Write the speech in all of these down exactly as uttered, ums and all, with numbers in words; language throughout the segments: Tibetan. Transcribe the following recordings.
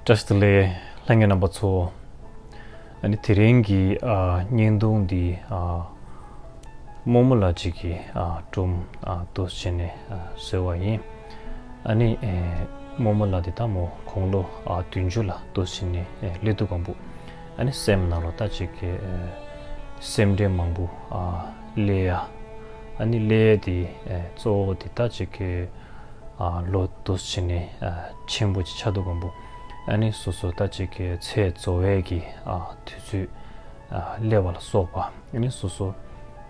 བཀྲ་ཤིས་བདེ་ལེགས། ལྷན་རྒྱས་རྣམ་པ་ཚོ། ཨ་ནི་དེ་རིང་གི་ཨ་བརྙན་ཐུང་འདི་ཨ་རྨོ་མོ་ལགས་ཅིག་གི་ཨ་སྒྲུང་ཨ་འདུག་སེ་བྱས་ནས་ཨ་བཟོས་པ་ཡིན། ཨ་ནི་ཨེ་རྨོ་མོ་ལགས་འདི་ད་མོ་དགུང་ལོ་ཨ་བདུན་ཅུ་ལ་འདུག་སེ་བྱས་ནས་ཨེ་སླེབས་དུས་སྒང་པོ། ཨ་ནི་སེམས་ནང་ལ་ད་ཅིག་གི་ཨེ་སེམས་ཁྲལ་མང་པོ་ཨ་སླེབས་ཡ། ཨ་ནི་སླེབས་ཡ་དེ་ཨེ་གཙོ་བོ་དེ་ད་ཅིག་གི་ཨ་ལོ་འདུག་སེ་བྱས་ནས་ཨ་ཆེན་པོ་ཅིག་ཆགས་དུས་སྒང་པོ། ཨ་ནི་སོ་སོ་ད་ཅིག་གི་ཚེ་རྫོགས་པའི་གི་ཨ་དུས་ཚོད་ཨ་སླེབས་པ་ལ་སོགས་པ། ཨ་ནི་སོ་སོ་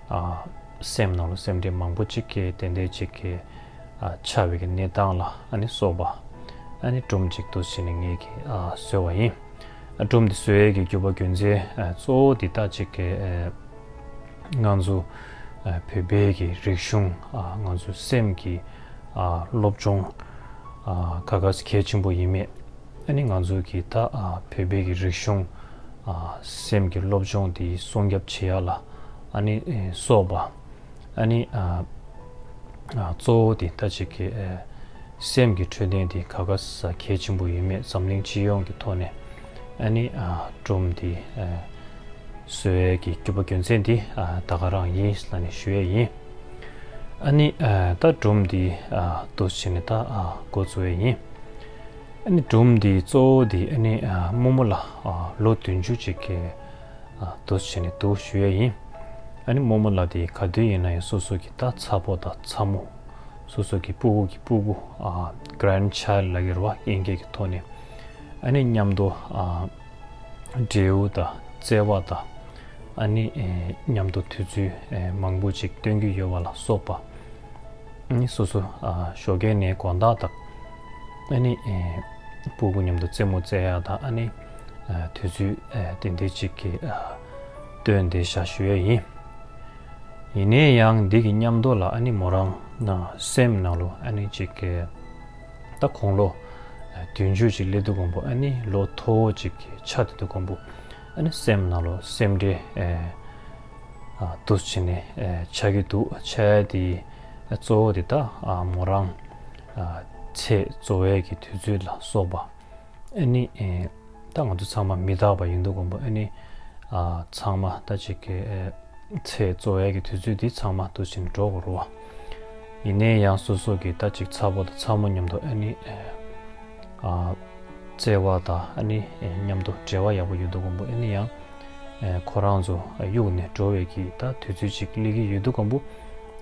ཨ་སེམས་ནང་ལ་སེམས་ཁྲལ་མང་པོ་ཅིག་གི་དེ་འདྲའི་ཅིག་གི་ཨ་ཆགས་པའི་གི་གནས་སྟངས་ལ་ཨ་ནི་སོགས་པ། ཨ་ནི་སྒྲུང་ཅིག་འདུག་སེ་བྱས་ནས་ངས་གི་ཨ་བཟོས་པ་ཡིན། ཨ་སྒྲུང་འདི་བཟོ་ཡས་ཀྱི་རྒྱུ་བ་རྒྱུ་མཚན་ཨ་གཙོ་བོ་འདི་ད་ཅིག་གི་ཨ་ང་ཚོ་ཨ་བོད་པའི་གི་རིག་གཞུང་ཨ་ང་ཚོ་སེམས་ཀྱི་ཨ་སློབ་སྦྱོང་ཨ་ག་ག་ས་གལ་ཆེན་པོ་ཡིན་མེད། ཨ་ནི་ང་ཚོ་གི་ད་ཨ་བོད་པའི་གི་རིག་གཞུང་ཨ་སེམས་ཀྱི་སློབ་སྦྱོང་འདི་སྲུང་སྐྱོབ་བྱེད་ཡ་ལ་ཨ་ནི་ཨེ་སོགས་པ། ཨ་ནི་ཨ་ཨ་གཙོ་བོ་དེ་ད་ཅིག་གི་ཨ་སེམས་ཀྱི་འཕྲོད་བསྟེན་དེ་ག་ག་ས་གལ་ཆེན་པོ་ཡིན་མེད་འཛམ་གླིང་སྤྱི་ཡོངས་ཀྱི་ཐོག་ནས། ཨ་ནི་ཨ་སྒྲུང་དེ་ཨ་བཟོ་ཡས་ཀྱི་རྒྱུ་བ་རྒྱུ་མཚན་དེ་ཨ་ད་ག་རང་ཡིན་ལབ་ནས་ཞུ་ཡས་ཡིན། ཨ་ནི་ཨ་ད་སྒྲུང་དེ་ཨ་འདུག་སེ་བྱས་ནས་ད་ཨ་འགོ་བཙུགས་ཡས་ཡིན། ཨ་ནི་སྒྲུང་དེ་གཙོ་བོ་དེ་ཨ་ནི་ཨ་རྨོ་མོ་ལགས་ཨ་ལོ་བདུན་ཅུ་ཅིག་གི་ཨ་འདུག་སེ་བྱས་ནས་འདུག་ཞུ་ཡས་ཡིན། ཨ་ནི་རྨོ་མོ་ལགས་དེ་ག་དུས་ཡིན་ན་ཡང་སོ་སོ་གི་ད་ཚ་པོ་དང་ཚ་མོ། སོ་སོ་གི་སྤུ་གུ་གི་སྤུ་གུ་ཨ་གྷ་རེན་ཌ་ཆའི་ལཌ་ལབ་ཀྱི་རེད་བ། དབྱིན་སྐད་ཀྱི་ཐོག་ནས། ཨ་ནི་མཉམ་དུ་ཨ་འབྲས་བུ་དང་བརྩེ་བ་དང་། ཨ་ནི་ཨེ་མཉམ་དུ་དུས་ཚོད་ཨེ་མང་པོ་ཅིག་སྟོན་གྱི་ཡོད་པ་ལ་སོགས་པ། ཨ་ནི་སོ་སོ་ཨ་ཞོགས་ཀས་ནས་དགོང་དག་དང་། ཨ་ནི་ཨེ་སྤུ་གུ་མཉམ་དུ་རྩེད་མོ་རྩེ་ཡག་དང་། ཨ་ནི་ཨ་དུས་ཚོད་ཨེ་དེ་འདྲ་ཅིག་གི་ཨ་སྟོན་བསྡད་བཞག་ཞུ་ཡས་ཡིན། ཡིན་ནའི་ཡང་འདི་གི་མཉམ་དུ་ལ་ཨ་ནི་མོ་རང་ན་སེམས་ནང་ལོ་ཨ་ནི་ཅིག་གི་ད་དགུང་ལོ་ཨ་བདུན་ཅུ་ཅིག་སླེབས་དུས་སྒང་པོ། ཨ་ནི་ལོ་མཐོ་བོ་ཅིག་གི་ཆགས་བསྡད་དུས་སྒང་པོ། ཨ་ནི་སེམས་ནང་ལོ་སེམས་ཁྲལ་ཨེ་ཨ་འདུག་སེ་བྱས་ནས་ཨེ་ཆགས་ཀྱི་འདུག་ཆགས་ཡ་དེ་ཨ་གཙོ་བོ་དེ་ད་ཨ་མོ་རང་ཨ་ཚེ་རྫོགས་པའི་གི་དུས་ཚོད་ལ་སོགས་པ། ཨ་ནི་ཨེ་ད་ང་ཚོ་ཚང་མ་མི་རྟག་པ་ཡིན་དུས་སྒང་པོ། ཨ་ནི་ཨ་ཚང་མ་ད་ཅིག་གི་ཨེ་ཚེ་རྫོགས་ཡས་ཀྱི་དུས་ཚོད་འདི་ཚང་མ་འདུག་སེ་བྱས་ནས་འགྲོ་དགོས་རེད་བ། ཡིན་ནའི་ཡང་སོ་སོ་གི་ད་ཅིག་ཚ་པོ་དང་ཚ་མོ་མཉམ་དུ་ཨ་ནི་ཨེ་ཨ་བརྩེ་བ་དང་། ཨ་ནི་ཨེ་མཉམ་དུ་འབྲེལ་བ་ཡག་པོ་ཡོད་དུས་སྒང་པོ། ཨ་ནི་ཡང་ཨེ་ཁོ་རང་ཚོ་ཨ་གཡུག་ནས་འགྲོ་བའི་གི་ད་དུས་ཚོད་ཅིག་སླེབས་ཀྱི་ཡོད་དུས་སྒང་པོ།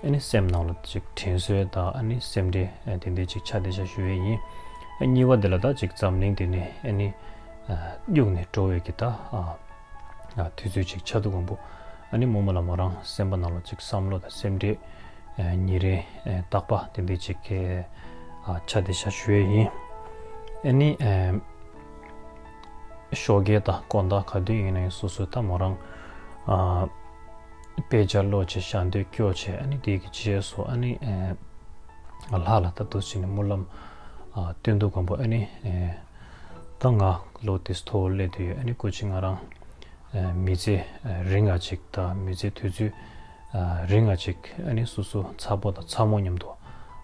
ཨ་ནི་སེམས་ནང་ལ་ཅིག་དྲན་གསོ་དང་། ཨ་ནི་སེམས་ཁྲལ་ཨེ་དེ་འདྲ་ཅིག་ཆགས་བསྡད་བཞག་ཞུ་ཡས་ཡིན། ཨ་གཉིས་པ་དེ་ལ་ད་ཅིག་འཛམ་གླིང་དེ་ནས་ཨ་ནི་ཨ་གཡུག་ནས་འགྲོ་བའི་གི་ད་ཨ་ཨ་དུས་ཚོད་ཅིག་ཆགས་དུས་སྒང་པོ། ཨ་ནི་རྨོ་མོ་ལགས་མོ་རང་སེམས་པ་ནང་ལ་ཅིག་བསམ་བློ་དང་སེམས་ཁྲལ་ཨ་ཉིན་རེ་ཨ་རྟག་པ་དེ་འདྲ་ཅིག་གི་ཨ་ཆགས་བསྡད་བཞག་ཞུ་ཡས་ཡིན། ཨ་ནི་ཨ་ཞོགས་ཀས་དང་དགོང་དག་ག་དུས་ཡིན་ན་ཡང་སོ་སོ་ད་མོ་རང་ཨ་དཔེ་ཆ་ཀློག་བྱས། ཞལ་འདོན་སྐྱོར་བྱས། ཨ་ནི་དེ་གི་རྗེས་སུ་ཨ་ནི་ཨ་ལྷ་ལ་ད་འདུག་སེ་བྱས་ནས་སྨོན་ལམ་ཨ་འདོན་དུས་སྒང་པོ། ཨ་ནི་ཨ་ད་ང་ལོ་དེ་མཐོ་བོ་སླེབས་བསྡད་ཡོད། ཨ་ནི་སྐུ་མཁྱེན་ང་རང་ཨ་མི་ཚེ་ཨ་རིང་ང་ཅིག་དང་མི་ཚེ་དུས་ཚོད་ཨ་རིང་ང་ཅིག་ཨ་ནི་སོ་སོ་ཚ་པོ་དང་ཚ་མོ་མཉམ་དུ་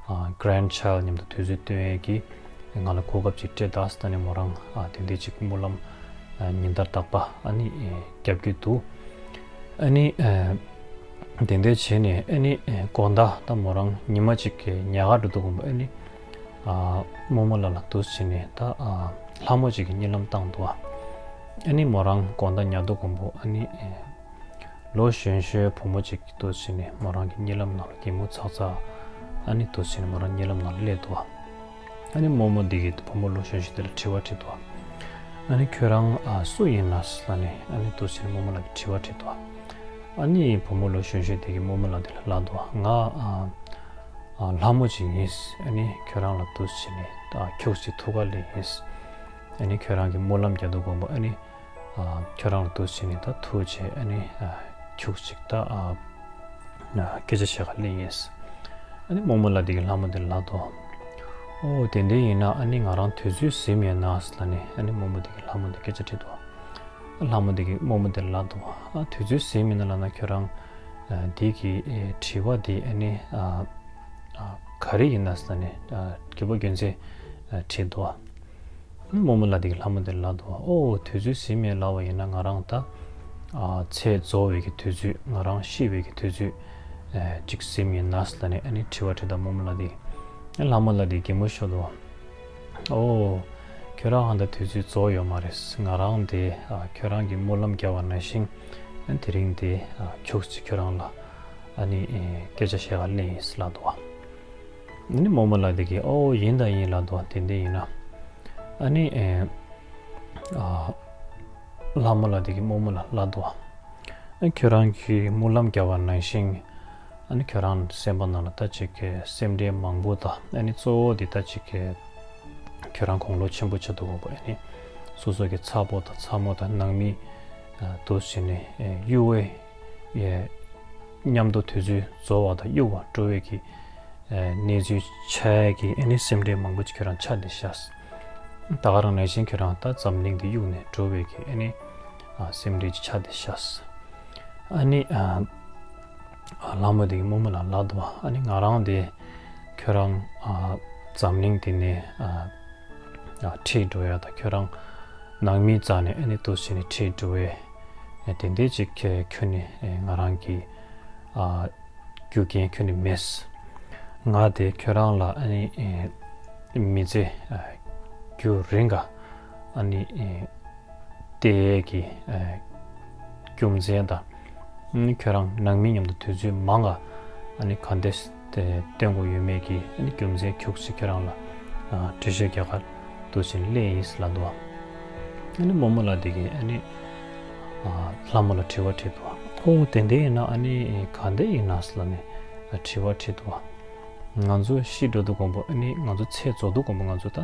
ཨ་གྷ་རེན་ཌ་ཆའི་ལཌ་མཉམ་དུ་དུས་ཚོད་སྟོན་ཡས་ཀྱི་ང་ལ་གོ་སྐབས་ཅིག་སྤྲད་དང་ཟེར་ནས་མོ་རང་ཨ་དེ་འདྲ་ཅིག་སྨོན་ལམ་ཨ་ཉིན་ལྟར་རྟག་པ་ཨ་ནི་ཨེ་རྒྱབ་ཀྱི་འདུག་ཨ་ནི་ཨེ་དེ་འདྲ་བྱས་ནས་ཨ་ནི་ཨེ་དགོང་དག་ད་མོ་རང་ཉི་མ་ཅིག་གི་ཉལ་ཁར་འགྲོ་དུས་སྒང་པོ། ཨ་ནི་ཨ་རྨོ་མོ་ལགས་ལ་འདུག་སེ་བྱས་ནས་ད་ཨ་ལྷ་མོ་ཅིག་གིས་གཉིད་ལམ་བཏང་འདུག་ཨ་ནི་མོ་རང་དགོང་དག་ཉལ་དུས་སྒང་པོ་ཨ་ནི་ཨེ་ལོ་གཞོན་གཞོན་བུ་མོ་ཅིག་འདུག་སེ་བྱས་ནས་མོ་རང་གི་གཉིད་ལམ་ནང་ལ་གད་མོ་ཚག་ཚག་ཨ་ནི་འདུག་སེ་བྱས་ནས་མོ་རང་གཉིད་ལམ་ནང་ལ་སླེབས་འདུག་ཨ་ནི་རྨོ་མོ་འདི་གིས་བུ་མོ་ལོ་གཞོན་གཞོན་དེ་ལ་དྲི་བ་དྲིས་འདུག་ཨ་ནི་ཁྱོད་རང་ཨ་སུ་ཡིན་ན་ལབ་ནས་ཨ་ནི་འདུག་སེ་བྱས་ནས་རྨོ་མོ་ལགས་ཀྱིས་དྲི་བ་དྲིས་འདུག་ཨ་ནི་བུ་མོ་ལོ་གཞོན་གཞོན་དེ་གིས་རྨོ་མོ་ལགས་དེ་ལ་ལབ་འདུག་ང་ཨ་ཨ་ལྷ་མོ་ཅིག་ཡིན། ཨ་ནི་ཁྱོད་རང་ལ་འདུག་སེ་བྱས་ནས་ཨ་ཁྱུག་ཅིག་ཐུག་ག་སླེབས་ཡིན། ཨ་ནི་ཁྱོད་རང་གི་སྨོན་ལམ་རྒྱག་དུས་སྒང་པོ་ཨ་ནི་ཨ་ཁྱོད་རང་ལ་འདུག་སེ་བྱས་ནས་ད་ཐུག་བྱས་ཨ་ནི་ཨ་ཁྱུག་ཅིག་ད་ཨ་ཨ་སྐད་ཆ་བཤད་ག་སླེབས་ཡིན། ཨ་ནི་རྨོ་མོ་ལགས་དེ་གིས་ལྷ་མོ་དེ་ལ་ལབ་འདུག་ཨོ་དེ་འདྲ་ཡིན་ན་ཨ་ནི་ང་རང་དུས་ཚོད་ཟིན་པ་ཡིན་ན་ལབ་ནས་ཨ་ནི་རྨོ་མོ་དེ་གིས་ལྷ་མོ་དེ་སྐད་ཆ་དྲིས་འདུག་ལྷ་མོ་དེ་གིས་རྨོ་མོ་དེ་ལ་ལབ་འདུག་ཨ་དུས་ཚོད་ཟིན་པ་ཡིན་ན་ལབ་ན་ཁྱོད་རང་ཨ་འདི་གི་ཨེ་དྲི་བ་དེ་ཨ་ནི་ཨ་ཨ་ག་རེ་ཡིན་ན་ལབ་ནས་ཨ་རྒྱུ་བ་རྒྱུ་མཚན་ཨ་དྲིས་འདུག་རྨོ་མོ་ལ་དེ་གི་ལྷ་མོ་དེ་ལ་ལབ་འདུག་བ། ཨོ་དུས་ཚོད་ཟིན་མེད་ལབ་པ་ཡིན་ན་ང་རང་ད་ཨ་ཚེ་རྫོགས་པའི་གི་དུས་ཚོད་ང་རང་ཤི་བའི་གི་དུས་ཚོད་ཨེ་ཅིག་ཟིན་ཡིན་ན་ལབ་ནས་ཨ་ནི་དྲི་བ་དྲིས་ད་རྨོ་མོ་ལ་དེ་ལྷ་མོ་ལ་དེ་གད་མོ་ཤོར་འདུག་བ། ཨོ། ཁྱོད་རང་ཧ་ད་དུས་ཚོད་རྫོགས་ཡོད་མ་རེད། ང་རང་དེ་ཨ་ཁྱོད་རང་གི་སྨོན་ལམ་བརྒྱབ་པ་ནང་བཞིན་ཨ་དེ་རིང་དེ་ཨ་ཁྱུག་ཅིག་ཁྱོད་རང་ལ་ཨ་ནི་ཨེ་སྐད་ཆ་བཤད་ག་སླེབས་ཡིན་ལབ་འདུག་བ། ཨ་ནི་རྨོ་མོ་ལ་དེ་གིས་ཨོ་ཡིན་ད་ཡིན་ལབ་འདུག་བ། དེ་འདྲ་ཡིན་ན་ཨ་ནི་ཨེ་ཨ་ལྷ་མོ་ལ་དེ་གིས་རྨོ་མོ་ལ་ལབ་འདུག་བ། ཨ་ཁྱོད་རང་གིས་སྨོན་ལམ་བརྒྱབ་པ་ནང་བཞིན་ཨ་ནི་ཁྱོད་རང་སེམས་པ་ནང་ལ་ད་ཅིག་གི་སེམས་ཁྲལ་མང་པོ་དང་ཨ་ནི་གཙོ་བོ་དེ་ད་ཅིག་གི་ཁྱོད་རང་དགུང་ལོ་ཆེན་པོ་ཆགས་འདུག་གོ་ཨ་ནི་སོ་སོ་གི་ཚ་པོ་དང་ཚ་མོ་དང་ནང་མི་ཨ་དུ་ཟེར་ནས་ཨེ་གཡུག་པའི་ཨེ་མཉམ་དུ་དུས་ཚོད་རྫོགས་པ་དང་གཡུག་པ་འགྲོ་བའི་གི་ཨེ་གནས་ཚུལ་ཆགས་ཀྱི་ཨ་ནི་སེམས་ཁྲལ་མང་པོ་ཅིག་ཁྱོད་རང་ཆགས་བསྡད་ཤག་ད་ག་རང་ནང་བཞིན་ཁྱོད་རང་ད་འཛམ་གླིང་འདི་གཡུག་ནས་འགྲོ་བའི་གི་ཨ་ནི་ཨ་སེམས་ཁྲལ་ཅིག་ཆགས་བསྡད་ཤག་ཨ་ནི་ཨ་ལྷ་མོ་དེ་གིས་རྨོ་མོ་ལ་ལབ་འདུག་བ། ཨ་ནི་ང་རང་དེ་ཁྱོད་རང་ཨ་འཛམ་གླིང་འདི་ནས་ཨ་ཨ་ཁྲིད་འགྲོ་ཡ་ད་ཁྱོད་རང་ནང་མི་རྩ་ནས་ཨ་ནི་དུ་ཟེར་ནས་ཁྲིད་འགྲོ་བའི་ཨ་དེ་འདྲ་ཅིག་ཁྱོད་ནི་ཨ་ང་རང་གི་ཨ་རྒྱུ་རྐྱེན་ཁྱོད་ནི་མེད། ང་དེ་ཁྱོད་རང་ལ་ཨ་ནི་ཨེ་མི་ཚེ་ཨ་རྒྱུན་རིང་ག་ཨ་ནི་ཨེ་བལྟ་ཡས་ཀྱི་ཨེ་རྒྱུ་མཚན་དང་ཨ་ནི་ཁྱོད་རང་ནང་མི་མཉམ་དུ་དུས་ཚོད་མང་ག་ཨ་ནི་ག་འདྲས་དེ་བསྟེན་དགོས་ཡོད་མེད་ཀྱི་ཨ་ནི་རྒྱུ་མཚན་ཁྱུག་ཅིག་ཁྱོད་རང་ལ་ཨ་འགྲེལ་བཤད་རྒྱག་ག་དུ་ཟེར་ནས་སླེབས་ཡིན་ལབ་འདུག་བ། ཨ་ནི་རྨོ་མོ་ལ་དེ་གིས་ཨ་ནི་ཨ་ལྷ་མོ་ལ་དྲི་བ་དྲིས་འདུག་བ། ཨོ་དེ་འདྲ་ཡིན་ན་ཨ་ནི་ག་འདྲ་ཡིན་ན་ལབ་ནས་ཨ་དྲི་བ་དྲིས་འདུག་བ། ང་ཚོ་ཤི་འགྲོ་དུས་གོང་པོ་ཨ་ནི་ང་ཚོ་ཚེ་རྫོགས་དུས་གོང་པོ་ང་ཚོ་ད་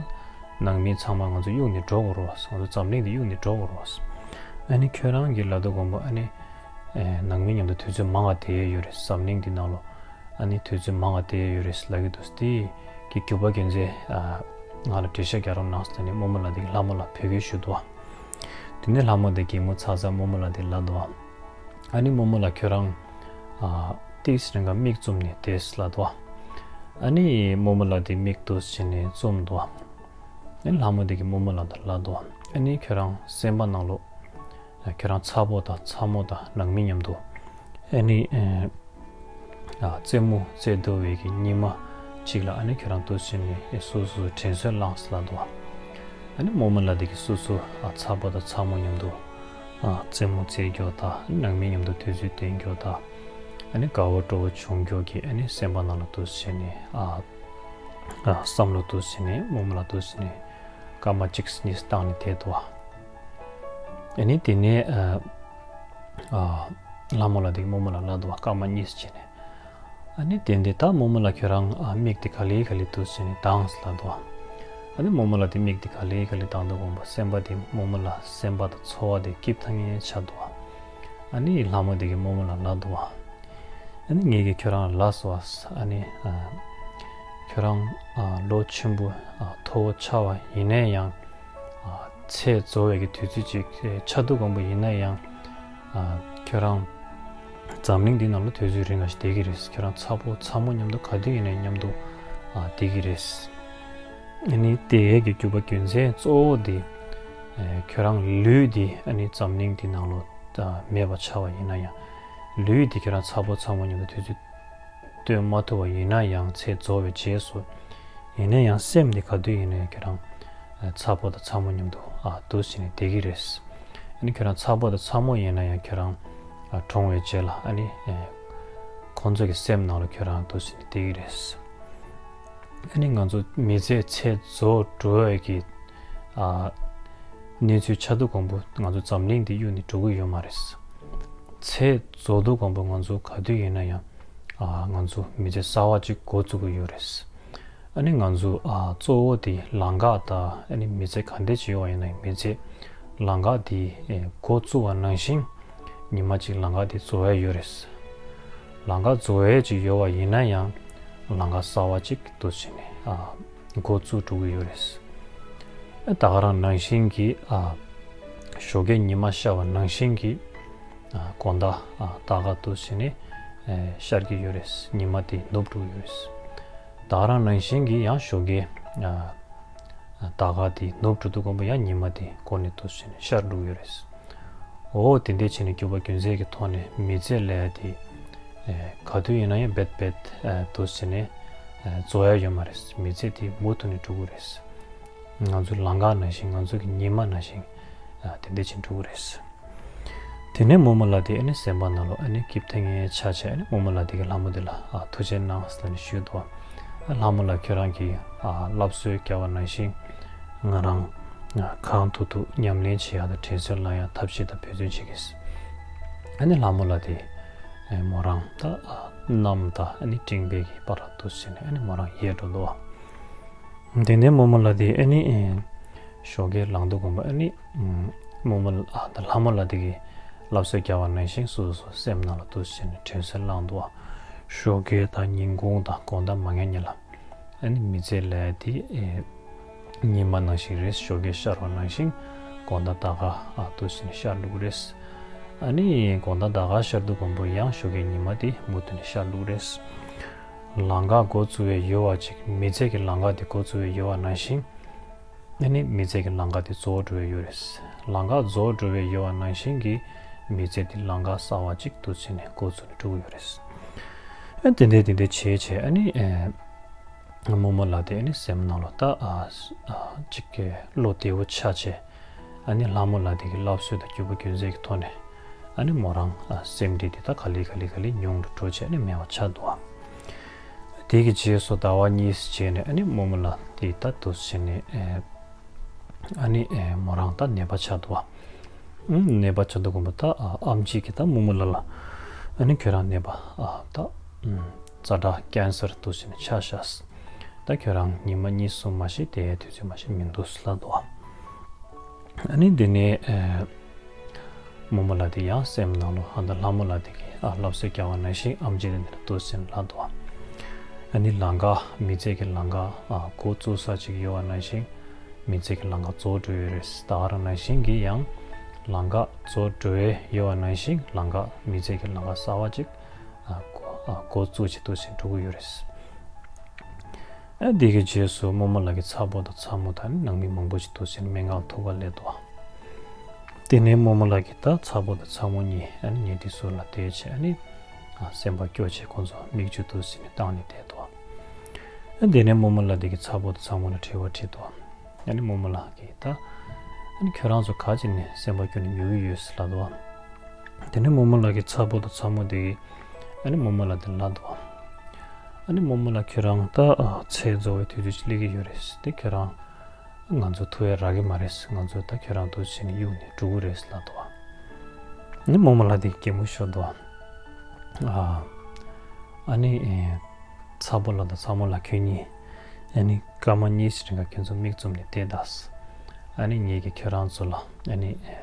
ནང་མི་ཚང་མ་ང་ཚོ་གཡུག་ནས་འགྲོ་དགོས་རེད་བ། ང་ཚོ་འཛམ་གླིང་འདི་གཡུག་ནས་འགྲོ་དགོས་རེད་བ། ཨ་ནི་ཁྱོད་རང་གིས་ལབ་དུས་གོང་པོ་ཨ་ནི་ཨེ་ནང་མི་མཉམ་དུ་དུས་ཚོད་མང་བ་བསྡད་ཡོད་རེད། འཛམ་གླིང་འདི་ནང་ལོ་ཨ་ནི་དུས་ཚོད་མང་བ་བསྡད་ཡོད་རེད་ལབ་ཀྱི་འདུག་དེ་གི་རྒྱུ་མཚན་རྒྱུ་མཚན་ཨ་ང་ལ་འགྲེལ་བཤད་རྒྱག་རོགས་གནང་ཟེར་ནས་རྨོ་མོ་ལ་དེ་ལྷ་མོ་ལ་འབོད་སྐུལ་ཞུས་འདུག་བ། དེ་ནས་ལྷ་མོ་དེ་གད་མོ་ཚ་ཚ་རྨོ་མོ་ལ་དེ་ལབ་འདུག་བ། ཨ་ནི་རྨོ་མོ་ལ་ཁྱོད་རང་ཨ་ཏིས་རིང་ག་མིག་བཙུམ་ནས་བསྡད་ལབ་འདུག་བ། ཨ་ནི་རྨོ་མོ་ལ་དེ་མིག་ཏུ་བྱས་ནས་བཙུམ་འདུག་བ། ཨ་ནི་ལྷ་མོ་དེ་གིས་རྨོ་མོ་ལ་དེ་ལབ་འདུག་བ། ཨ་ནི་ཁྱོད་རང་སེམས་པ་ནང་ལོགས་ཨ་ཁྱོད་རང་ཚ་པོ་དང་ཚ་མོ་དང་ནང་མི་མཉམ་དུ་ཨ་ནི་ཨ་ཨ་རྩེད་མོ་རྩེ་འདོད་པའི་གི་ཉི་མ་གཅིག་ལ་ཨ་ནི་ཁྱོད་རང་ཏུ་ཕྱིན་ནས་སོ་སོ་དྲན་གསོ་བསླངས་ལབ་འདུག་བ། ཨ་ནི་རྨོ་མོ་ལ་དེ་གིས་སོ་སོ་ཨ་ཚ་པོ་དང་ཚ་མོ་མཉམ་དུ་ཨ་རྩེད་མོ་རྩེ་རྒྱུ་དང་ནང་མི་མཉམ་དུ་དུས་ཚོད་བསྟུན་རྒྱུ་དང་ཨ་ནི་དགའ་བོ་སྤྲོ་བོ་བྱུང་རྒྱུ་གི་ཨ་ནི་སེམས་པ་ནང་ལ་ཏུ་ཕྱིན་ནས་ཨ་ཨ་བསམ་བློ་ཏུ་ཕྱིན་ནས་རྨོ་མོ་ལ་ཏུ་ཕྱིན་ནས་སྐར་མ་གཅིག་གཉིས་བཏང་ནས་བསྡད་འདུག་བ། ཨ་ནི་དེ་ནས་ཨ་ཨ་ལྷ་མོ་ལ་དེ་རྨོ་མོ་ལ་ལབ་འདུག་བ། སྐར་མ་གཉིས་བྱས་ནས། ཨ་ནི་དེ་འདི་ད་རྨོ་མོ་ལ་ཁྱོད་རང་ཨ་མིག་དེ་ག་ལེ་ག་ལེ་ཏུ་བྱས་ནས་གདངས་ལབ་འདུག་བ། ཨ་ནི་རྨོ་མོ་ལ་དེ་མིག་དེ་ག་ལེ་ག་ལེ་གདངས་དུས་གོང་པོ་སེམས་པ་དེ་རྨོ་མོ་ལ་སེམས་པ་དང་ཚོར་བ་དེ་སྐྱིད་ཐང་ངེ་ཆགས་འདུག་བ། ཨ་ནི་ལྷ་མོ་དེ་གིས་རྨོ་མོ་ལ་ལབ་འདུག་བ། ཨ་ནི་ངས་ཀྱིས་ཁྱོད་རང་ལ་ལབ་སོང་བ། ཨ་ནི་ཨ་ཁྱོད་རང་ཨ་ལོ་ཆེན་པོ་ཨ་མཐོ་བོ་ཆགས་པ་ཡིན་ན་ཡང་ཨ་ཚེ་རྫོགས་པའི་གི་དུས་ཚོད་ཅིག་ཨེ་ཆགས་དུས་གོང་པོ་ཡིན་ན་ཡང་ཨ་ཁྱོད་རང་འཛམ་གླིང་འདི་ནང་ལ་དུས་ཚོད་རིང་ང་ཞིག་བསྡད་ཀྱི་རེད། ཁྱོད་རང་ཚ་པོ་ཚ་མོ་མཉམ་དུ་ག་དུས་ཡིན་ནའི་མཉམ་དུ་ཨ་བསྡད་ཀྱི་རེད། ཨ་ནི་དེ་གི་རྒྱུ་བ་རྒྱུ་མཚན་གཙོ་བོ་དེ་ཨེ་ཁྱོད་རང་ལུས་འདི་ཨ་ནི་འཛམ་གླིང་འདི་ནང་ལོ་ད་མེད་པ་ཆགས་པ་ཡིན་ན་ཡང་ལུས་འདི་ཁྱོད་རང་ཚ་པོ་ཚ་མོ་མཉམ་དུ་དུས་ཚོད་སྟོན་མ་ཐུབ་པ་ཡིན་ན་ཡང་ཚེ་རྫོགས་པའི་རྗེས་སུ་ཡིན་ན་ཡང་སེམས་འདི་ག་དུས་ཡིན་ནའི་ཁྱོད་རང་ཚ་པོ་དང་ཚ་མོ་མཉམ་དུ་ཨ་འདུག་བྱས་ནས་བསྡད་ཀྱི་རེད། ཨ་ནི་ཁྱོད་རང་ཚ་པོ་དང་ཚ་མོ་ཡིན་ན་ཡང་ཁྱོད་རང་ཨ་གྲོངས་པའི་རྗེས་ལ་ཨ་ནི་ཨེ་ཁོང་ཚོ་གི་སེམས་ནང་ལ་ཁྱོད་རང་འདུག་བྱས་ནས་བསྡད་ཀྱི་རེད། ཨ་ནི་ང་ཚོ་མི་ཚེ་ཚེ་རྫོགས་འགྲོ་བའི་གི་ཨ་གནས་ཚུལ་ཆགས་དུས་གོང་པོ་ང་ཚོ་འཛམ་གླིང་འདི་གཡུག་ནས་འགྲོ་གི་ཡོད་མ་རེད། ཚེ་རྫོགས་དུས་གོང་པོ་ང་ཚོ་ག་དུས་ཡིན་ན་ཡང་ཨ་ང་ཚོ་མི་ཚེ་གསར་བ་ཅིག་འགོ་བཙུགས་ཀྱི་ཡོད་རེད། ཨ་ནི་ང་ཚོ་ཨ་གཙོ་བོ་དེ་ལམ་ཁ་དང་ཨ་ནི་མི་ཚེ་ག་འདྲ་ཅིག་ཡོད་པ་ཡིན་ན་ཡང་མི་ཚེ་ལམ་ཁ་དེ་ཨེ་འགོ་བཙུགས་པ་ནང་བཞིན་ཉི་མ་གཅིག་ལམ་ཁ་དེ་རྫོགས་ཡ་ཡོད་རེད། ལམ་ཁ་རྫོགས་ཡ་ཅིག་ཡོད་པ་ཡིན་ན་ཡང་ལམ་ཁ་གསར་བ་ཅིག་འདུག་བྱས་ནས་ཨ་འགོ་བཙུགས་འགྲོ་གི་ཡོད་རེད། ཨ་ད་ག་རང་ནང་བཞིན་གྱི་ཨ་ཞོགས་ཀའི་ཉི་མ་ཤར་བ་ནང་བཞིན་གྱི་ཨ་དགོང་དག་ཨ་ད་ག་འདུག་བྱས་ནས་ཨེ་ཤར་གྱི་ཡོད་རེད། ཉི་མ་དེ་ནུབ་འགྲོ་གི་ཡོད་རེད། ད་ག་རང་ནང་བཞིན་གྱི་ཡང་ཞོགས་ཀའི་ཨ་ ད་ག་དེ་ནུབ་འགྲོ་དུས་སྒང་པོ་ཡང་ཉི་མ་དེ་འགོ་ནས་འདུག་སེ་བྱས་ནས་ཤར་འགྲོ་གི་ཡོད་རེད། འོ་དེ་འདྲ་བྱས་ནས་རྒྱུ་བ་རྒྱུ་མཚན་གྱི་ཐོག་ནས་མི་ཚེ་ལབ་ཡ་དེ་ག་དུས་ཡིན་ན་ཡང་རྦད་རྦད་འདུག་སེ་བྱས་ནས་རྫོགས་ཡ་ཡོད་མ་རེད། མི་ཚེ་དེ་མུ་མཐུད་ནས་འགྲོ་གི་རེད། ང་ཚོའི་ལམ་ཁ་ནང་བཞིན། ང་ཚོ་གི་ཉི་མ་ནང་བཞིན་དེ་འདྲ་བྱས་འགྲོ་གི་རེད། དེ་ནས་རྨོ་མོ་ལགས་དེ་ཨ་ནི་སེམས་པ་ནང་ལོགས་ཨ་ནི་སྐྱིད་ཐེངས་ངེ་ཆ་བྱས། ཨ་ནི་རྨོ་མོ་ལགས་དེ་གི་ལྷ་མོ་དེ་ལ་ཨ་ཐུགས་རྗེ་གནང་ཟེར་ནས་ཞུས་འདུག་ཨ་ལྷ་མོ་ལགས་ཁྱོད་རང་གིས་ཨ་སློབ་གསོ་རྒྱག་པ་ནང་བཞིན་ང་རང་ཨ་གང་ཐུབ་ཐུབ་ཉམས་ལེན་བྱེད་ཡག་དང་དྲན་གསོ་ལེན་ཡག་ཐབས་ཤེས་དང་འབད་བརྩོན་བྱེད་ཀྱི། ཨ་ནི་ལྷ་མོ་ལགས་དེ་ཨ་མོ་རང་ད་ཨ་གནམ་དང་ཨ་ནི་སྤྲིན་པའི་གི་བར་ལ་འདུག་སེ་བྱས་ནས་ཨ་ནི་མོ་རང་ཡལ་འགྲོ་འདུག་ཨ། དེ་ནས་རྨོ་མོ་ལགས་དེ་ཨ་ནི་ཨེ་ཞོགས་ཀས་ལངས་དུས་སྒང་པོ་ཨ་ནི་ཨམ་རྨོ་མོ་ལགས་ཨ་ད་ལྷ་མོ་ལགས་དེ་གིས་སློབ་གསོ་རྒྱག་པ་ནང་བཞིན་སོ་སོ་སེམས་ནང་ལ་འདུག་སེ་བྱས་ནས་དྲན་གསོ་བསླངས་འདུག་ཨ། ཞོགས་ཀས་དང་ཉིན་གུང་དང་དགོང་དག་མ་ངན་ཉིན་ལ་ཨ་ནི་མི་ཚེ་ལབ་ཡ་དེ་ཨེ་ཉི་མ་ནང་བཞིན་རེད། ཞོགས་ཀས་ཤར་བ་ནང་བཞིན་དགོང་དག་ད་ག་ཨ་འདུག་སེ་བྱས་ནས་ཤར་འགྲོ་གི་རེད། ཨ་ནི་དགོང་དག་ད་ག་ཤར་དུས་སྒང་པོ་ཡང་ཞོགས་ཀས་ཉི་མ་དེ་མུ་མཐུད་ནས་ཤར་འགྲོ་གི་རེད། ལམ་ཁ་འགོ་བཙུགས་པའི་ཡོལ་བ་ཅིག་མི་ཚེ་གི་ལམ་ཁ་དེ་འགོ་བཙུགས་པའི་ཡོལ་བ་ནང་བཞིན། ཨ་ནི་མི་ཚེ་གི་ལམ་ཁ་དེ་རྫོགས་འགྲོ་བའི་ཡོལ་རེད། ལམ་ཁ་རྫོགས་འགྲོ་བའི་ཡོལ་བ་ནང་བཞིན་གྱི་མི་ཚེ་དེ་ལམ་ཁ་གསར་བ་ཅིག་ཏུ་ཕྱིན་ནས་འགོ་བཙུགས་ནས་འགྲོ་གི་ཡོད་རེད། ཨ་དེ་འདྲས་དེ་འདྲས་བྱས་བྱས་ཨ་ནི་ཨེ་རྨོ་མོ་ལགས་དེ་ཨ་ནི་སེམས་ནང་ལ་ད་ཨ་ཨ་ཅིག་གི་བློ་བདེ་བོ་ཆགས་བྱས། ཨ་ནི་ལྷ་མོ་ལགས་དེ་གི་སློབ་གསོ་དང་རྒྱུ་བ་རྒྱུ་མཚན་གྱི་ཐོག་ནས་ཨ་ནི་མོ་རང་ཨ་སེམས་ཁྲལ་དེ་ད་ག་ལེ་ག་ལེ་ག་ལེ་ཉུང་དུ་འགྲོ་བྱས་ཨ་ནི་མེད་པ་ཆགས་འདུག་ཨ། དེ་གི་རྗེས་སུ་ཟླ་བ་གཉིས་རྗེས་ནས་ཨ་ནི་རྨོ་མོ་ལགས་དེ་ད་འདུག་སེ་བྱས་ནས་ཨེ་ཨ་ནི་ཨེ་མོ་རང་ད་ནད་པ་ཆགས་འདུག་ཨ། ཨུམ་ནད་པ་ཆགས་དུས་སྒང་པོ་ད་ཨ་ཨེམ་ཆི་གིས་ད་རྨོ་མོ་ལགས་ལ་ཨ་ནི་ཁྱོད་རང་ནད་པ་ཨ་ད་ཨུམ་རྩ་དྲག་ཀན་སར་འདུག་སེ་བྱས་ནས་ཆགས་ཤག་ད་ཁྱོད་རང་ཉི་མ་གཉིས་གསུམ་མ་ཤི་དེ་དུས་ཚོད་མ་ཤི་མི་འདུག་ལབ་འདུག་ཨ། ཨ་ནི་དེ་ནས་ཨེ་རྨོ་མོ་ལགས་དེ་ཡང་སེམས་ནང་ལོགས་ཨ་ད་ལྷ་མོ་ལགས་དེ་གིས་ཨ་སློབ་གསོ་རྒྱག་པ་ནང་བཞིན་ཨེམ་ཆི་དེ་འདྲ་འདུག་སེ་ལབ་འདུག་ཨ། ཨ་ནི་ལམ་ཁ་མི་ཚེ་གི་ལམ་ཁ་ཨ་འགོ་བཙུགས་ས་ཅིག་ཡོད་པ་ནང་བཞིན་མི་ཚེ་གི་ལམ་ཁ་རྫོགས་འགྲོ་ཡི་རེད། ད་ག་རང་ནང་བཞིན་གྱི་ཡང་ལམ་ཁ་རྫོགས་འགྲོ་ཡི་ཡོད་པ་ནང་བཞིན་ལམ་ཁ་མི་ཚེ་གི་ལམ་ཁ་གསར་བ་ཅིག་ཨ་འགོ་ཨ་འགོ་བཙུགས་བྱས་འདུག་སེ་འགྲོ་གི་ཡོད་རེད། ཨ་དེ་གི་རྗེས་སུ་རྨོ་མོ་ལགས་ཀྱི་ཚ་བོ་དང་ཚ་མོ་དང་ནང་མི་མང་པོ་ཞིག་འདུག་སེ་སྨན་ཁང་ལ་ཐུག་ག་སླེབས་འདུག་དེ་ནས་རྨོ་མོ་ལགས་ཀྱིས་ད་ཚ་བོ་དང་ཚ་མོ་གཉིས་ཨ་ནི་ཉལ་ཁྲིའི་ཟུར་ལ་བསྡད་བྱས་ཨ་ནི་ཨ་སེམས་པ་སྐྱོ་བྱས་ཁོང་ཚོ་མིག་ཆུ་འདུག་སེ་བཏང་ནས་བསྡད་འདུག་ཨ་དེ་ནས་རྨོ་མོ་ལགས་དེ་གི་ཚ་བོ་དང་ཚ་མོ་ལ་དྲི་བ་དྲིས་འདུག་ཨ་ནི་རྨོ་མོ་ལགས་ཀྱིས་ད་ཨ་ནི་ཁྱོད་རང་ཚོ་ག་བྱས་ནས་སེམས་པ་སྐྱོ་ནས་ཉལ་གི་ཡོད་ཟེར་ལབ་འདུག་དེ་ནས་རྨོ་མོ་ལགས་ཀྱི་ཚ་བོ་དང་ཚ་མོ་དེ་གིས་ཨ་ནི་རྨོ་མོ་ལགས་དེ་ལབ་འདུག་ཨ་ནི་རྨོ་མོ་ལགས་ཁྱོད་རང་ད་ཨ་ཚེ་རྫོགས་པའི་དུས་ཚོད་ཅིག་སླེབས་ཀྱི་ཡོད་རེད། དེ་ཁྱོད་རང་ང་ཚོ་ཐུག་ཡ་རག་གི་མ་རེད། ང་ཚོ་ད་ཁྱོད་རང་འདུག་སེ་བྱས་ནས་གཡུགས་ནས་འགྲོ་གི་རེད་ལབ་འདུག་ཨ་ནི་རྨོ་མོ་ལགས་དེ་གད་མོ་ཤོར་འདུག་ཨ་ཨ་ནི་ཨེ་ཚ་བོ་ལགས་དང་ཚ་མོ་ལགས་ཁྱོད་གཉིས་ཨ་ནི་སྐར་མ་གཉིས་ཤིག་རིང་ཁྱོད་ཚོ་མིག་བཙུམ་ནས་བསྡད་ད། ཨ་ནི་ངེད་ཀྱིས་ཁྱོད་རང་ཚོ་ལ་ཨ་ནི་ཨེ་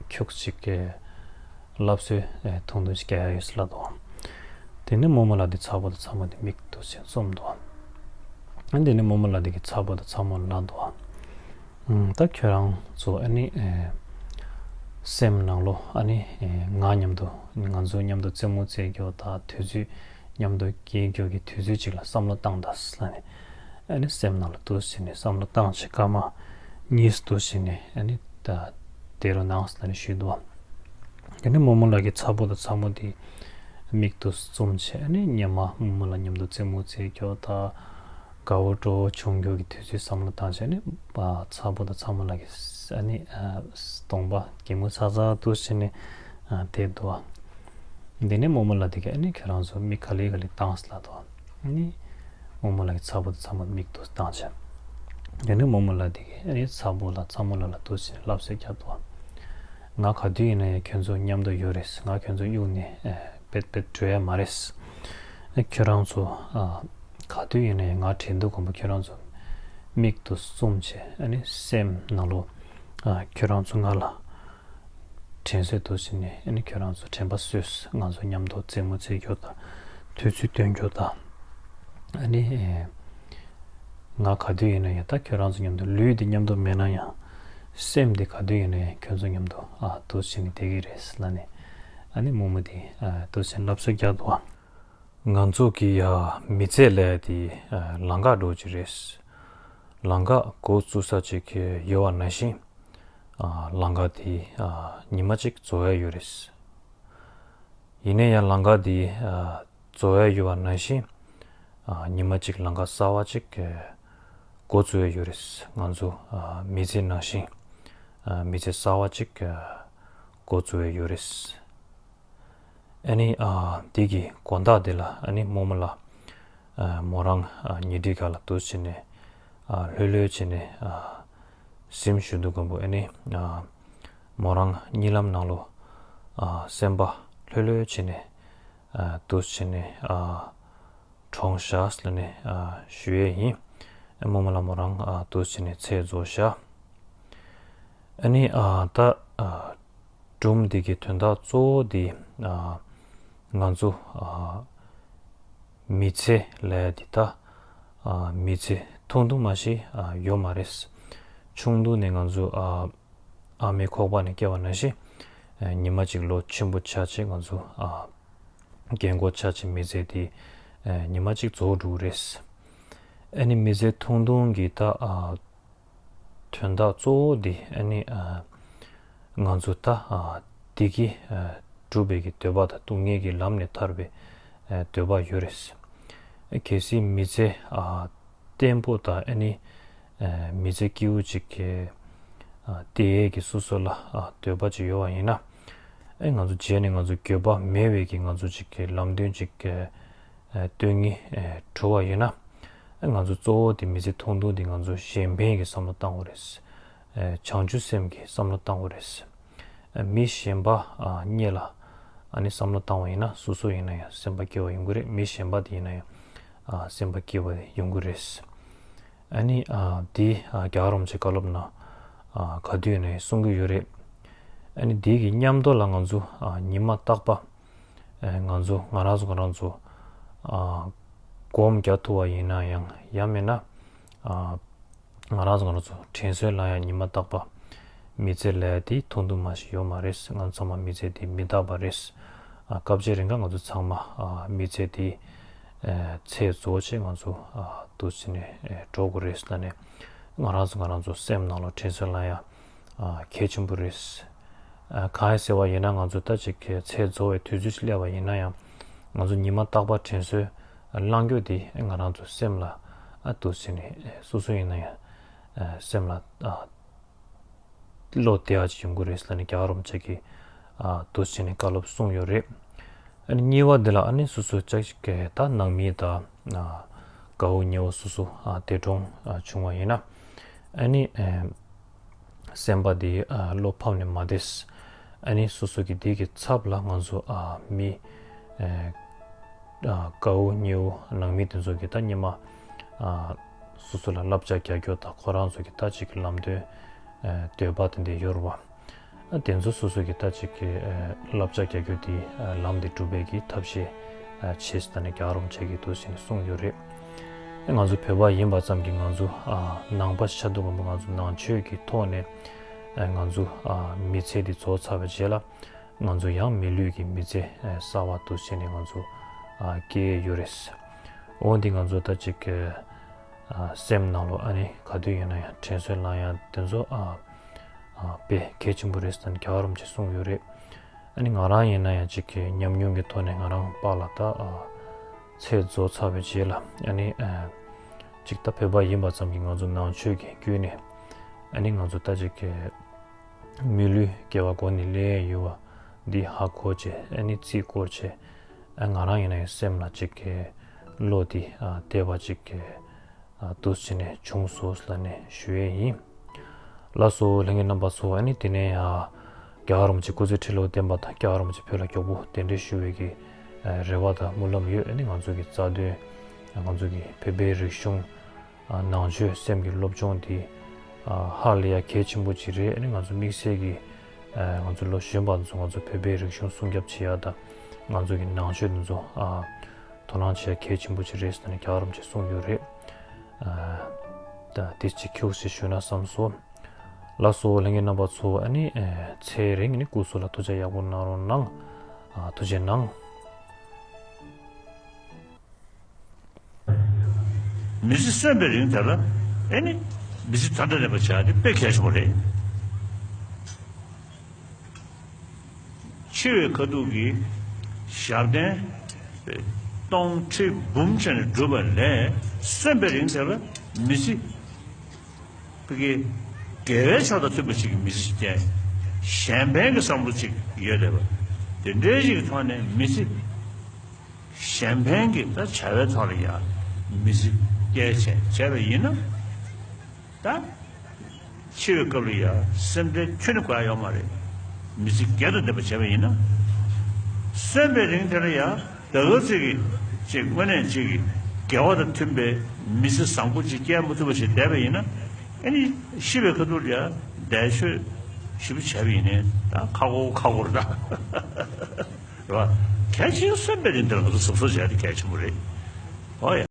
ཁྱུག་ཅིག་གི་སློབ་གསོའི་ཨེ་ཐུང་ཐུང་ཞིག་རྒྱག་ཡ་ཡོད་ཟེར་ལབ་འདུག་དེ་ནས་རྨོ་མོ་ལགས་དེ་ཚ་བོ་དང་ཚ་མོ་དེ་མིག་འདུག་སེ་བཙུམ་འདུག་ཨ་དེ་ནས་རྨོ་མོ་ལགས་དེ་གིས་ཚ་བོ་དང་ཚ་མོ་ལབ་འདུག་ཨ་ད་ཁྱོད་རང་ཚོ་ཨ་ནི་ཨེ་སེམས་ནང་ལོགས་ཨ་ནི་ཨེ་ང་མཉམ་དུ་ང་ཚོ་མཉམ་དུ་རྩེད་མོ་རྩེ་རྒྱུ་དང་དུས་ཚོད་མཉམ་དུ་སྐྱེལ་རྒྱུ་གི་དུས་ཚོད་ཅིག་ལ་བསམ་བློ་བཏང་ད་ཟེར་ལབ་ནས། ཨ་ནི་སེམས་ནང་ལ་འདུག་སེ་བྱས་ནས་བསམ་བློ་བཏང་བྱས་སྐར་མ་གཉིས་འདུག་སེ་བྱས་ནས་ཨ་ནི་ད་བསྡད་རོགས་གནང་ཟེར་ནས་ཞུས་འདུག་དེ་ནས་རྨོ་མོ་ལགས་ཀྱི་ཚ་བོ་དང་ཚ་མོ་དེ་མིག་འདུག་སེ་བཙུམ་བྱས་ཨ་ནི་སྔོན་མ་རྨོ་མོ་ལགས་མཉམ་དུ་རྩེད་མོ་རྩེ་རྒྱུ་དང་དགའ་བོ་སྤྲོ་བོ་བྱུང་རྒྱུ་གི་དུས་ཚོད་བསམ་བློ་བཏང་བྱས་ཨ་ནི་ཚ་བོ་དང་ཚ་མོ་ལགས་ཀྱི་ཨ་ནི་གདོང་པ་གད་མོ་ཚ་ཚ་འདུག་སེ་བྱས་ནས་བསྡད་འདུག་དེ་ནས་རྨོ་མོ་ལགས་དེ་གིས་ཨ་ནི་ཁྱོད་རང་ཚོ་མིག་ག་ལེ་ག་ལེ་བཏང་ཟེར་ལབ་འདུག་ཨ་ནི་རྨོ་མོ་ལགས་ཀྱིས་ཚ་བོ་དང་ཚ་མོ་མིག་འདུག་སེ་བཏང་བྱས། དེ་ནས་རྨོ་མོ་ལགས་དེ་གིས་ཨ་ནི་ཚ་བོ་ལ་ཚ་མོ་ལགས་ལ་འདུག་སེ་བྱས་ནས་སློབ་གསོ་རྒྱག་འདུག་ང་ག་དུས་ཡིན་ན་ཡང་ཁྱོད་ཚོ་མཉམ་དུ་ཡོད་རེད། ང་ཁྱོད་ཚོ་གཡུགས་ནས་ཨེ་རྦད་རྦད་འགྲོ་ཡ་མ་རེད། ཨེ་ཁྱོད་རང་ཚོ་ཨ་ག་དུས་ཡིན་ན་ཡང་ང་དྲན་དུས་སྒང་པོ་ཁྱོད་རང་ཚོ་མིག་འདུག་སེ་བཙུམ་བྱས་ཨ་ནི་སེམས་ནང་ལོགས་ཨ་ཁྱོད་རང་ཚོ་ང་ལ་དྲན་གསོ་འདུག་སེ་བྱས་ནས་ཨ་ནི་ཁྱོད་རང་ཚོ་དྲན་པ་གསོས། ང་ཚོ་མཉམ་དུ་རྩེད་མོ་རྩེ་རྒྱུ་དང་དུས་ཚོད་སྟོན་རྒྱུ་དང་ཨ་ནི་ཨེ་ང་ག་དུས་ཡིན་ན་ཡང་ད་ཁྱོད་རང་ཚོ་མཉམ་དུ་ལུས་འདི་མཉམ་དུ་མེད་ན་ཡང་སེམས་འདི་ག་དུས་ཡིན་ན་ཡང་ཁྱོད་ཚོ་མཉམ་དུ་ཨ་འདུག་སེ་བྱས་ནས་བསྡད་ཀྱི་རེད་ལབ་ནས་ཨ་ནི་རྨོ་མོ་དེ་ཨ་འདུག་སེ་བྱས་ནས་སློབ་གསོ་རྒྱག་འདུག་ང་ཚོ་གི་ཡ་མི་ཚེ་ལབ་ཡ་དེ་ཨ་ལམ་ཁ་འདྲ་བོ་ཅིག་རེད། ལམ་ཁ་འགོ་བཙུགས་ས་ཅིག་ཡོད་པ་ནང་བཞིན། ཨ། ལམ་ཁ་དེ། ཨ། ཉི་མ་གཅིག་རྫོགས་ཡ་ཡོད་རེད། ཡིན་ན་ཡང་ལམ་ཁ་དེ། ཨ། རྫོགས་ཡ་ཡོད་པ་ནང་བཞིན། ཨ། ཉི་མ་གཅིག་ལམ་ཁ་གསར་པ་ཅིག་འགོ་བཙུགས་ཡ་ཡོད་རེད། ང་ཚོ། ཨ། མི་ཚེ་ནང་བཞིན། ཨ། མི་ཚེ་གསར་པ་ཅིག་འགོ་བཙུགས་ཡ་ཡོད་རེད། ཨ་ནི། ཨ། འདི་གི་དགོང་དག་འདི་ལ་ཨ་ནི་རྨོ་མོ་ལགས། ཨ། མོ་རང་། ཨ། ཉལ་ཁྲིའི་སྒང་ལ་འདུག་བྱས་ནས། ཨ། ལྷོད་ལྷོད་བྱས་ནས། ཨ། གཟིམ་བཞུགས་འདུག་མགོན་པོ། ཨ་ནི། ཨ། མོ་རང་གཉིད་ལམ་ནང་ལོགས། ཨ། སེམས་པ་ལྷོད་ལྷོད་བྱས་ནས། ཨ། འདུག་བྱས་ནས། ཨ། གྲོངས་ཤག་ལབ་ནས། ཨ། ཞུ་ཡས་ཡིན། རྨོ་མོ་ལགས་མོ་རང་། ཨ། འདུག་བྱས་ནས་ཚེ་རྫོགས་ཤག་ཨ་ནི། ཨ། ད། ཨ། སྒྲུང་འདི་གི་དོན་དག་གཙོ་བོ་འདི། ཨ། ང་ཚོ། ཨ། མི་ཚེ་ལབ་ཡ་འདི་ད། ཨ། མི་ཚེ་ཐུང་ཐུང་མ་ཞིག་ཨ། ཡོད་མ་རེད། ཆུང་དུས་ནས་ང་ཚོ། ཨ། ཨ་མའི་ཁོག་པ་ནས་སྐྱེ་བ་ནང་བཞིན། ཨ། ཉི་མ་གཅིག་ལོ་ཆེན་པོ་ཆགས་བྱས་ང་ཚོ། ཨ། རྒན་གོག་ཆགས་བྱས་མི་ཚེ་འདི། ཨ། ཉི་མ་གཅིག་རྫོགས་འགྲོ་གི་རེད། ཨ་ནི་མི་ཚེ་ཐུང་ཐུང་གི་ད། ཨ། དོན་དག་གཙོ་བོ་འདི་ཨ་ནི། ཨ། ང་ཚོ་ད། ཨ། བདེ་སྐྱིད། ཨ། སྒྲུབ་པའི་གི་འདོད་པ་དང་སྡུག་བསྔལ་གྱི་ལམ་ནས་ཐར་བའི། ཨ། འདོད་པ་ཡོད་རེད། གལ་སྲིད་མི་ཚེ། ཨ། བརྟན་པོ་དང་ཨ་ནི། ཨ། མི་ཚེ་སྐྱིད་པོ་ཅིག་གི། ཨ། བདེ་ཡས་ཀྱི་སོ་སོ་ལ། ཨ། འདོད་པ་ཅིག་ཡོད་པ་ཡིན་ན། ཨ། ང་ཚོ་རྗེས་ནས་ང་ཚོ་འགྱོད་པ་མེད་པའི་གི་ང་ཚོ་ཅིག་གི་ལམ་སྟོན་ཅིག་གི། ཨ། སྟོན་ནི། ཨ། བྲོ་བ་ཡིན་ན། ང་ཚོ་གཙོ་བོ་དེ་མི་ཚེ་ཐུང་ཐུང་དེ་ང་ཚོ་གཞན་ཕན་གྱི་བསམ་བློ་བཏང་དགོས་རེད། ཨ། བྱང་ཆུབ་སེམས་ཀྱི་བསམ་བློ་བཏང་དགོས་རེད། ཨ། མི་གཞན་པ། ཨ། སྙེད་ལ་ཨ་ནི་བསམ་བློ་བཏང་བ་ཡིན་ན་སོ་སོ་ཡིན་ན་ཡང་སེམས་པ་སྐྱིད་པ་ཡོང་གི་རེད། མི་གཞན་པ་དེ་ཡིན་ན་ཡང་། ཨ། སེམས་པ་སྐྱིད་པ་ཡོང་གི་རེད། ཨ་ནི། ཨ། དེ། ཨ། རྒྱལ་བ་རིན་པོ་ཆེ་བཀའ་སློབ་ནང་། ཨ། ག་དུས་ཡིན་ན་ཡང་གསུང་གི་ཡོད་རེད། ཨ་ནི་དེ་གི་མཉམ་དུ་ལ་ང་ཚོ། ཨ། ཉི་མ་རྟག་པ། ཨ། ང་ཚོ་ང་རང་ཚོ་ང་རང་ཚོ། ཨ། སྒོམ་རྒྱག་ཐུབ་པ་ཡིན་ན་ཡང་། ཡང་མིན་ན། ཨ། ང་རང་ཚོ་ང་རང་ཚོ་དྲན་གསོ་ལེན་ཡ་ཉི་མ་རྟག་པ། མི་ཚེ་ལབ་ཡ་དེ་ཐུང་ཐུང་མ་ཞིག་ཡོད་མ་རེད། ང་ཚང་མ་མི་ཚེ་དེ་མི་རྟག་པ་རེད། ཨ། སྐབས་ཅིག་རིང་ག་ང་ཚོ་ཚང་མ། ཨ། མི་ཚེ་དེ། ཨ། ཚེ་རྫོགས་བྱས་ང་ཚོ། ཨ། འདུག་བྱས་ནས། ཨ། འགྲོ་དགོས་རེད་ལབ་ནས། ང་རང་ཚོ་ང་རང་ཚོ་སེམས་ནང་ལ་དྲན་གསོ་ལེན་ཡ། ཨ། གལ་ཆེན་པོ་རེད། ཨ། གང་ཡིན་ཟེར་བ་ཡིན་ན་ང་ཚོ་ད་ཅིག་ཚེ་རྫོགས་པའི་དུས་ཚོད་ཅིག་སླེབས་པ་ཡིན་ན་ཡང་། ང་ཚོ་ཉི་མ་རྟག་པར་དྲན་གསོ་བསླང་རྒྱུ་དེ་ང་རང་ཚོ་སེམས་ལ། ཨ། འདུག་བྱས་ནས་སོ་སོ་ཡིན་ན་ཡང་། ཨ། སེམས་ལ། ཨ། བློ་བདེ་བ་ཅིག་ཡོང་གི་རེད་ལབ་ནས་རྒྱལ་བ་རིན་པོ་ཆེ་གིས། ཨ། འདུག་བྱས་ནས་བཀའ་སློབ་གསུངས་ཡོད་རེད། ཨ་ནི་གཉིས་པ་འདི་ལ་ཨ་ནི་སོ་སོ་ཅིག་གི་ད་ནང་མི་དང་། ཨ། དགའ་བོ་ཉེ་བོ་སོ་སོ། ཨ། འདས་གྲོངས། ཨ། བྱུང་བ་ཡིན་ན། ཨ་ནི། ཨ། སེམས་པ་འདི། ཨ། བློ་ཕམ་ནས་མ་བསྡད། ཨ་ནི་སོ་སོ་གི་འདི་གི་ཚབ་ལ་ང་ཚོ། ཨ། མི། ཨ། ཨ། དགའ་བོ་ཉེ་བོ་ནང་མི་དེ་ཚོ་གི་ད་སྔོན་མ། ཨ། སོ་སོ་ལ་བསླབ་བྱ་རྒྱག་རྒྱུ་དང་ཁོ་རང་ཚོ་གི་ད་ཅིག་གི་ལམ་སྟོན། ཨ། འདོད་པ་དེ་འདྲ་ཡོད་རེད་པ། ཨ། དེ་ཚོ་སོ་སོ་གི་ད་ཅིག་གི། ཨ། བསླབ་བྱ་རྒྱག་རྒྱུ་དེ། ཨ། ལམ་དེ་སྒྲུབ་པའི་གི་ཐབས་ཤེས། ཨ། བྱེད་ཟེར་ད་ནི་རྒྱལ་བ་རིན་པོ་ཆེ་གིས་འདུག་བྱས་ནས་གསུངས་ཡོད་རེད། ཨ། ང་ཚོ་བོད་པ་ཡིན་པ་ཙམ་གྱིས་ང་ཚོ། ཨ། ནང་པ་ཆགས་འདུག་གམ། ང་ཚོ་ནང་ཆོས་ཀྱི་ཐོག་ནས། ཨ། ང་ཚོ། ཨ། མི་ཚེ་འདི་རྫོགས་ཚར་བའི་རྗེས་ལ། ང་ཚོ་ཡང་མི་ལུས་ཀྱི་མི་ཚེ། ཨ། གསར་པ་འདུག་བྱས་ནས་ང་ཚོ། ཨ། སྐྱེ་ཡས་ཡོད་རེད། འོ་འདི་ང་ཚོ་ད་ཅིག་གི། ཨ། སེམས་ནང་ལོགས་ཨ་ནི་ག་དུས་ཡིན་ན་ཡང་དྲན་གསོ་ལེན་ཡ་དེ་ཚོ། ཨ། ཨ། དཔེ་གལ་ཆེན་པོ་རེད་ཟེར་ནས་རྒྱལ་བ་རིན་པོ་ཆེས་གསུངས་ཡོད་རེད། ཨ་ནི་ང་རང་ཡིན་ན་ཡང་ཅིག་གི་ཉམས་མྱོང་གི་ཐོག་ནས་ང་རང་པཱ་ལགས་ད། ཨ། ཚེ་རྫོགས་ཚར་བའི་རྗེས་ལ་ཨ་ནི། ཨ། ཅིག་ད་བོད་པ་ཡིན་པ་ཙམ་གྱིས་ང་ཚོ་ནང་ཆོས་ཀྱི་བརྒྱུད་ནས་ཨ་ནི་ང་ཚོ་ད་ཅིག་གི་མི་ལུས་སྐྱེ་བ་འགོ་ནས་ལེན་ཡོད་པ་འདི་ཧ་གོ་བྱས། ཨ་ནི་རྩིས་སྐོར་བྱས། ཨ། ང་རང་ཡིན་ན་ཡང་སེམས་ལ་ཅིག་གི་བློ་འདི། ཨ། བདེ་བ་ཅིག་གི། ཨ། འདུག་བྱས་ནས་བྱུང་སོང་ལབ་ནས་ཞུ་ཡས་ཡིན། ལགས་སོ་ལྷན་རྒྱས་རྣམ་པ་ཚོ། ཨ་ནི་དེ་ནས། ཨ། རྒྱལ་བ་རིན་པོ་ཆེ་སྐུ་ཚེ་ཁྲི་ལོ་བརྟན་པ་དང་རྒྱལ་བ་རིན་པོ་ཆེ་བོད་ལ་མགྱོགས་པོ་གདན་འདྲེན་ཞུ་བའི་གི། ཨ། རེ་བ་དང་སྨོན་ལམ་ཡོད། ཨ་ནི་ང་ཚོ་གི་རྩ་དོན། ང་ཚོ་གི་བོད་པའི་རིག་གཞུང་། ཨ། ནང་ཆོས་སེམས་ཀྱི་སློབ་སྦྱོང་འདི། ཨ། ཧ་ལས་ཡ་གལ་ཆེན་པོ་ཅིག་རེད། ཨ་ནི་ང་ཚོ་དམིགས་བསལ་གྱི། ཨ། ང་ཚོ་ལོ་གཞོན་པ་ཚོ་ང་ཚོ་བོད་པའི་རིག་གཞུང་སྲུང་སྐྱོབ་བྱེད་ཡ་དང་། ང་ཚོ་གི་ནང་ཆོས་འདི་ཚོ། ཨ། དོ་སྣང་བྱེད་ཡ་གལ་ཆེན་པོ་ཅིག་རེད་ཟེར་ནས་རྒྱལ་བ་རིན་པོ་ཆེས་གསུངས་ཡོད་རེད། ཨ། ད་དེ་ཅིག་ཁྱུག་ཙམ་ཞུས་ན་བསམ་སོང་། ལགས་སོ་ལྷན་རྒྱས་རྣམ་པ་ཚོ། ཨ་ནི། ཨ། ཚེ་རིང་ནི་སྐུ་གཟུགས་ལ་ཐུགས་ཅག་ཡག་པོ་གནང་རོགས་གནང་། ཨ། ཐུགས་རྗེ་གནང་། མི་ཚེ་གསོན་པའི་རིང་དེ་ལ། ཨེ་ནི་མི་ཚེ་དོན་དང་ལྡན་པ་བྱ་དེ་དཔེ་གལ་ཆེན་པོ་རེད། འཆི་བའི་ཁ་ཐུག་གི་ཞབས་བརྟན་སྟོང་ཁྲི་འབུམ་བྱས་ནས་བསྒྲུབས་པ་ལས་གསོན་པའི་རིང་དེ་ལ་མི་ཚེ། ཕ་གི་དགེ་བའི་ཕྱོགས་དང་མཐུན་པ་ཞིག་གི་མི་ཚེ་བསྟན། གཞན་ཕན་གྱི་བསམ་བློ་ཅིག་ཡོད་བསྡད་པ། དེ་འདྲའི་ཞིག་གི་ཐོག་ནས་མི་ཚེ་གཞན་ཕན་གྱི་ད་བྱ་བའི་ཐོག་ལ་ཡང་མི་ཚེ་བསྐྱལ་བྱས་བྱས་པ་ཡིན་ན། ད་འཆི་བའི་སྐབས་ལ་ཡང་སེམས་ཁྲལ་ཁྱོན་ནས་དགོས་ཡ་ཡོད་མ་རེད། མི་ཚེ་བརྒྱ་དང་ལྡན་པ་བྱས་པ་ཡིན་ན། གསོན་པའི་རིང་དེ་ལ་ཡང་ད་ག་ཚོད་ཀྱི་ཅིག་དངོས་གནས་ཅིག་གི་དགེ་བ་དང་མཐུན་པའི་མི་ཚེ་བཟང་པོ་ཅིག་སྐྱེལ་མ་ཐུབ་པ་ཞིག་བསྡད་པ་ཡིན་ན། ཨ་ནི་ཤི་བའི་ཁ་ཐུག་ལ་ཡང་འདས་མཆོད་ཞིབ་པོ་བྱས་པ་ཡིན་ནའི་ད་ཁག་པོ་ཁག་པོ་རེད་ད། རེད་བ། གལ་ཆེན་གསོན་པའི་རིང་དེ་ལ་ང་ཚོ་གཟབ་གཟབ་བྱས་ཏེ་གལ་ཆེན་པོ་རེད། ཨོ་ཡ།